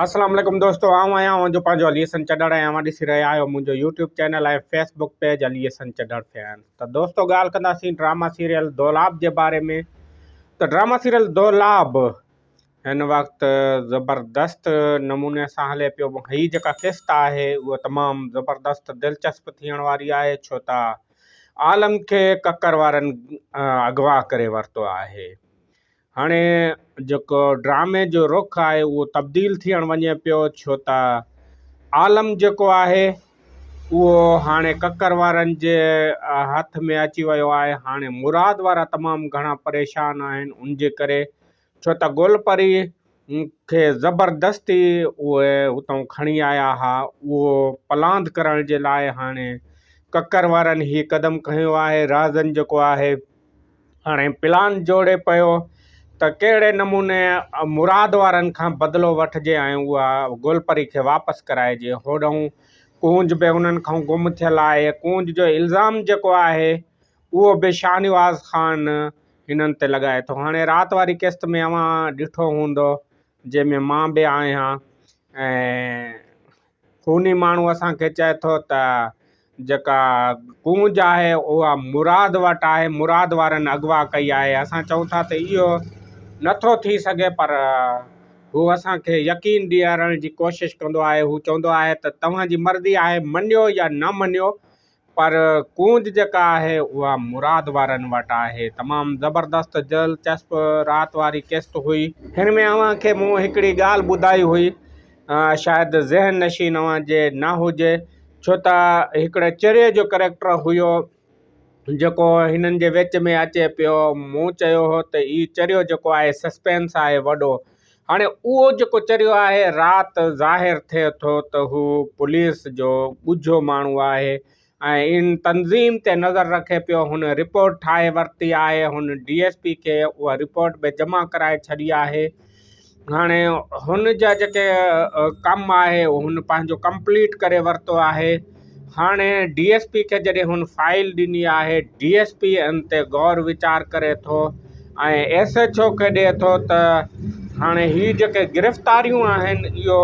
السلام عليڪم دوستو آئون آهيان اوهان جو پنهنجو علي حسن چڍڙ ۽ اوهان ڏسي رهيا آهيو منهنجو YouTube channel ۽ Facebook page Ali Hassan Chadhar fan ته دوستو ڳالهه ڪنداسين ڊراما سيريل دولاب جي باري ۾ ته ڊراما سيريل دولاب هن وقت زبردست نموني سان هلي پيو هي جيڪا قسط آهي اها تمام زبردست دلچسپ ٿيڻ واري آهي ڇو ته عالم کي ڪڪر وارن اغوا ڪري ورتو آهي هاڻي جيڪو ڊرامي جو رخ آهي اهو تبديل ٿيڻ وڃي پيو ڇو ته عالم جيڪو آهي اهو هاڻي ڪڪر وارن جي هٿ ۾ اچي ويو آهي هاڻي مراد وارا تمام گهڻا پريشان آهن ان جي ڪري ڇو ته گل پري کي زبردستي اهي اتان کڻي آيا ها اهو پلاند ڪرڻ جي لاء هاڻي ڪڪر وارن هي قدم کنيو آهي رازن جيڪو آهي هاڻي پلان جوڙي پيو ته ڪهڙي نموني مراد وارن کان بدلو وٺجي ۽ اها گل پري کي واپس ڪرائجي. هوڏانهن ڪونج به انهن کان گم ٿيل آهي. ڪونج جو الزام جيڪو آهي اهو به شاهنواز خان هنن تي لڳائي ٿو. هاڻي رات واري قسط ۾ اوهان ڏٺو هوندو جنهن ۾ مان به آهيان ۽ خوني ماڻهو اسان کي چئي ٿو ته جيڪا ڪونج آهي اها مراد وٽ آهي، مراد وارن اغوا ڪئي آهي. اسان چئون ٿا ته اهو نٿو ٿي سگهي پر هو اسان کي يقين ڏيارڻ جي ڪوشش ڪندو آهي. هو چوندو آهي ته توهان جي مرضي آهي مڃيو يا نه مڃيو پر ڪونج جيڪا آهي اها مراد وارن وٽ آهي. تمام زبردست دلچسپ رات واري قسط هئي. هن ۾ اوهان کي مون هڪڙي ڳالهه ٻڌائي هئي شايد ذهن نشين اوهان جي نه هجي ڇو ته هڪڙي چريي جو ڪريڪٽر هيو جيڪو هنن جي وچ ۾ اچي پيو مون چيو هو ته هي چريو جيڪو آهي سسپينس آهي وڏو هاڻي اهو جيڪو چريو آهي رات ظاهر ٿئي ٿو ته هو پوليس جو ڳجهو ماڻهو آهي ۽ ان تنظيم تي نظر رکي پيو هن رپورٽ ٺاهي ورتي آهي هن ڊي ايس پي کي اها رپورٽ به جمع ڪرائي ڇڏي آهي هاڻي هن جا جيڪي ڪم آهي هن پنهنجو ڪمپليٽ ڪري ورتو آهي هاڻي ڊي ايس پي کي جڏهن هن فائل ڏني آهي ڊي ايس پي ان تي غور ويچار ڪري ٿو ۽ ايس ايڇ او کي ڏئي ٿو ته هاڻي هي جيڪي گرفتاريون آهن اهو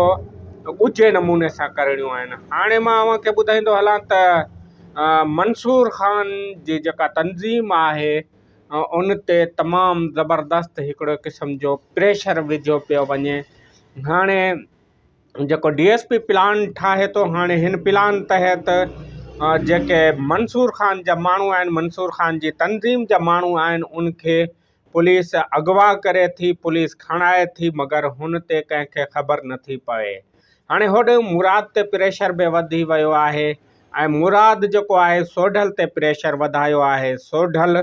ڳجهي نموني سان ڪرڻيون آهن هاڻي مان اوهان کي ٻڌائيندو هلان ته منصور خان جي جيڪا تنظيم آهي ان تي تمام زبردست هڪڙو قسم جو پريشر وجهيو پيو وڃي هاڻي جيڪو ڊي ايس پي پلان ٺاهي ٿو هاڻي هن پلان تحت جيڪي منصور خان جا ماڻهو آهن منصور خان جي تنظيم جا ماڻهو آهن ان کي پوليس اغوا ڪري ٿي پوليس کڻائي ٿي مگر هن تي ڪنهن کي خبر نٿي پوي هاڻي هوڏي مراد تي پريشر به وڌي ويو آهي ۽ مراد جيڪو آهي سوڍل تي پريشر وڌايو آهي سوڍل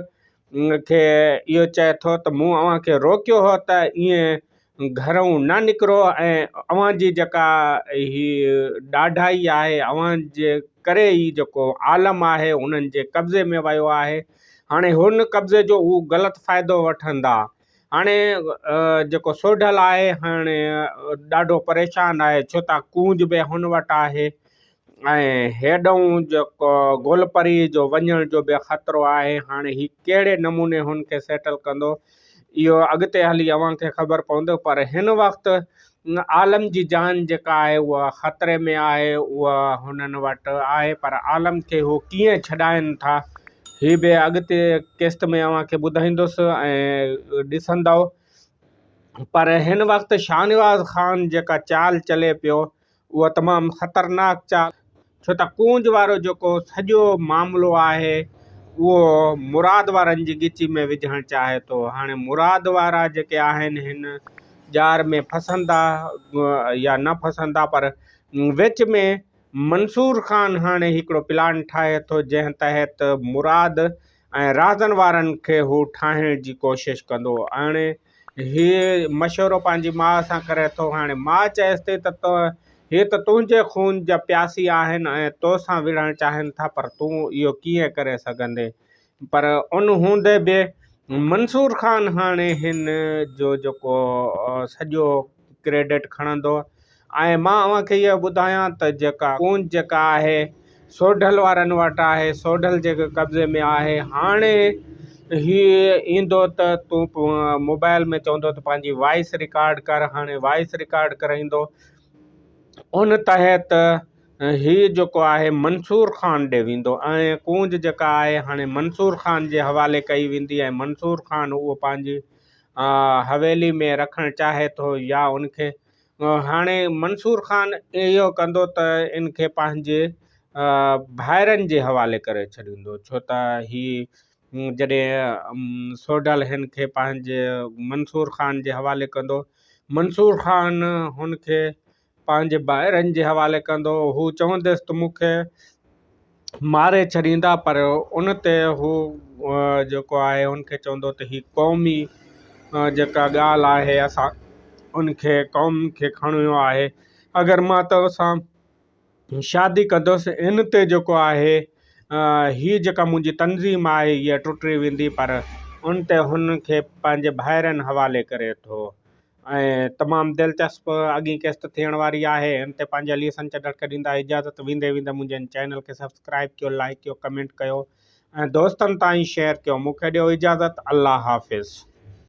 کي اهو چئي ٿو ته مون اوهان کي روڪيو هو ته ائين گهرئون نه نڪرو ۽ اوهان جي جيڪا هي ڏاڍائي آهي اوهان جي ڪري ئي جيڪو عالم آهي انهن جي قبضي ۾ ويو آهي هاڻي هن قبضي جو هو غلط فائدو وٺندا هاڻي جيڪو سوڍل آهي هاڻي ڏاڍو پريشان آهي ڇو ته ڪونج به هن وٽ آهي ۽ هيڏئون جيڪو گل پري جو وڃڻ جو به خطرو آهي هاڻي هي ڪهڙي نموني هن کي سيٽل ڪندو اهو اڳتي هلي اوهان کي خبر پوندو پر هن وقت عالم جي جان جيڪا آهي اها خطري ۾ آهي اها هنن وٽ آهي پر عالم کي هو ڪيئن ڇڏائن ٿا هي به اڳتي قسط ۾ اوهان کي ٻڌائيندس ۽ ڏسندؤ پر هن وقت شاهنواز خان جيڪا چال چلي پيو اها تمام خطرناڪ چال ڇو ته ڪونج وارو جيڪو سڄو معاملو آهي اهو مراد وارن جي ڳچي ۾ وجهڻ چاهي ٿو هاڻي مراد وارا جيڪي آهن هن ڄار ۾ ڦسندا يا نه ڦسندا پر وچ ۾ منصور خان هاڻي هڪڙو پلان ٺاهي ٿو جنهن تحت مراد ۽ رازن وارن کي هو ٺاهڻ جي ڪوشش ڪندو هاڻي هي مشورو پنهنجي ماء سان ڪري ٿو. هاڻي ماء چئيس ٿي ته هي ته تنهنجي خون جا پياسي آهن ۽ تو سان وڙهڻ چاهين ٿا پر تون اهو ڪيئن ڪري سگهندين؟ پر ان هوندي به منصور خان هاڻي هن جو جيڪو سڄو ڪريڊٽ کڻندو ۽ مان اوهان کي اهو ٻڌايان ته جيڪا ڪونج جيڪا آهي سوڍل وارن وٽ آهي، سوڍل جي قبضي ۾ آهي. هاڻي هي ايندو ته تون موبائل ۾ چوندو ته پنهنجي وائس رڪارڊ ڪر، هاڻي وائس رڪارڊ ڪرائيندو ان تحت هي جيڪو آهي منصور خان ڏي ويندو ۽ ڪونج جيڪا آهي هاڻي منصور خان جي حوالي ڪئي ويندي ۽ منصور خان اهو پنهنجي حويلي ۾ رکڻ چاهي ٿو يا ان کي هاڻي منصور خان اهو ڪندو ته ان کي پنهنجي ڀائرن جي حوالي ڪري ڇڏيندو ڇو ته هي جڏهن سوڍل هن کي پنهنجي منصور خان جي حوالي ڪندو، منصور خان هن کي پنهنجي ڀائرن جي حوالي ڪندو، هو چوندس ته مون کي ماري ڇڏيندا پر ان تي هو جيڪو آهي هن کي چوندو ته هي قومي جيڪا ڳالهه آهي اسان ان کي قوم کي کڻڻو آهي اگر مان توسان شادي ڪندس ان تي جيڪو آهي هي جيڪا منهنجي تنظيم آهي هيء ٽٽي ويندي پر ان تي هن کي پنهنجي ڀائرن حوالي ڪري ٿو ۽ تمام دلچسپ اڳين قسط ٿيڻ واري آهي ان تي پنهنجي علي حسن چڍڙ کي ڏيندا اجازت ويندي ويندي منهنجي هن چينل کي سبسڪرائب ڪيو لائڪ ڪيو ڪمينٽ ڪيو ۽ دوستن تائين شيئر ڪيو مون کي ڏيو اجازت الله حافظ.